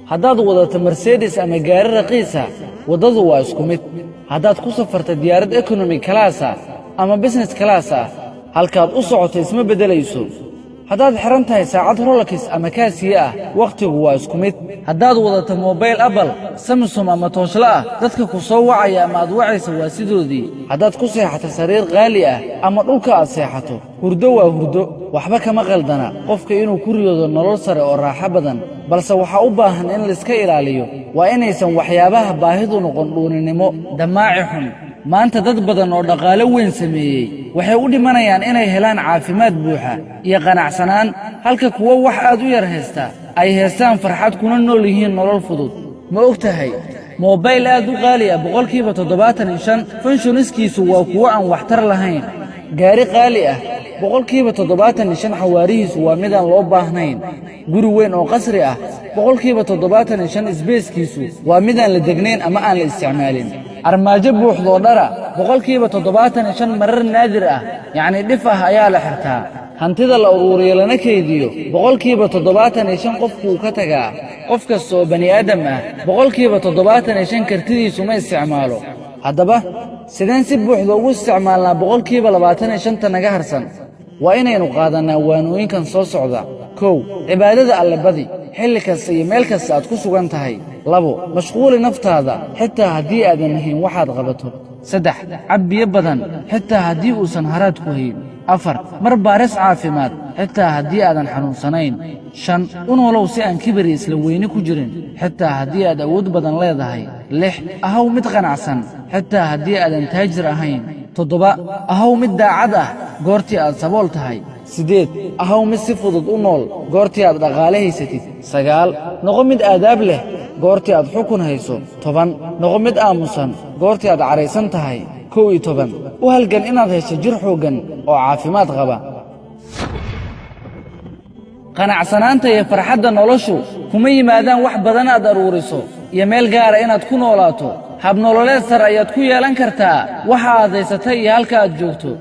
Haddaad wadato Mercedes ama gaari raqiisa, waddadu waa isku mid. Haddaad ku safarta diyaarad economy class ah ama business class ah, halkaad u socoto isma beddelayso. Haddaad xidhan tahay saacad Rolex ama Casio ah, wakhtigu waa isku mid. Haddaad wadato mobayl Apple, Samsung ama tooshle ah, dadka ku soo wacaya ama aad wacaysa waa sidoodii. Haddaad ku seexato sariir qaali ah ama dhulka aad seexato, hurdo waa hurdo. Waxba kama qaldana qofka inuu ku riyoodo nolol sare oo raaxo badan, balse waxaa u baahan in laiska ilaaliyo waa inaysan waxyaabaha baahidu noqon dhuuninimo damaaci xun. Maanta dad badan oo dhaqaalo weyn sameeyey waxay u dhimanayaan inay helaan caafimaad buuxa iyo qanacsanaan, halka kuwo wax aad u yar haysta ay haystaan farxad kuna nool yihiin nolol fudud. Ma og tahay mobayl aad u qaali ah 75% functionskiisu waa kuwo aan waxtar lahayn? Gaari qaali ah 75% xawaarihiisu waa midaan loo baahnayn. Guri weyn oo qasri ah 75% spacekiisu waa midaan la degnayn ama aan la isticmaalin. Armaajo buuxdoo dhara 75% marar naadir ah, yacnii dhif ah, ayaa la xirtaa. Hantida la uruuriyo lana kaydiyo 75% qofkuu ka tagaa. Qof kasta oo bani aadam ah 75% kartidiisu ma isticmaalo. Haddaba, sideen si buuxda ugu isticmaalnaa 25%-ta naga harsan? Waa inaynu qaadannaa waanooyinkan soo socda. 1, cibaadada Alle badi xilli kasta iyo meel kasta aad ku sugan tahay. 2, mashquuli naftaada xitaa haddii aadan hayn waxaad qabato. 3, cab biyo badan xitaa haddii uusan haraad ku hayn. 4, mar baaris caafimaad xitaa haddii aadan xanuunsanayn. 5, u noolow si aan kibir iyo isla weyni ku jirin xitaa haddii aad awood badan leedahay. 6, ahaw mid qanacsan xitaa haddii aadan taajir ahayn. 7, ahaw mid daacad ah goortii aad sabool tahay. 8, ahaw mid si fudud u nool goortii aad dhaqaale haysatid. 9, noqo mid aadaab leh goortii aad xukun hayso. 10, noqo mid aamusan goortii aad caraysan tahay. 11, u halgan inaad hesho jir xooggan oo caafimaad qaba. Qanacsanaanta iyo farxadda noloshu kuma yimaadaan wax badan aad aruuriso iyo meel gaara inaad ku noolaato. Habnololeed sar ayaad ku yeelan kartaa waxa aad haysatay iyo halka aad joogto.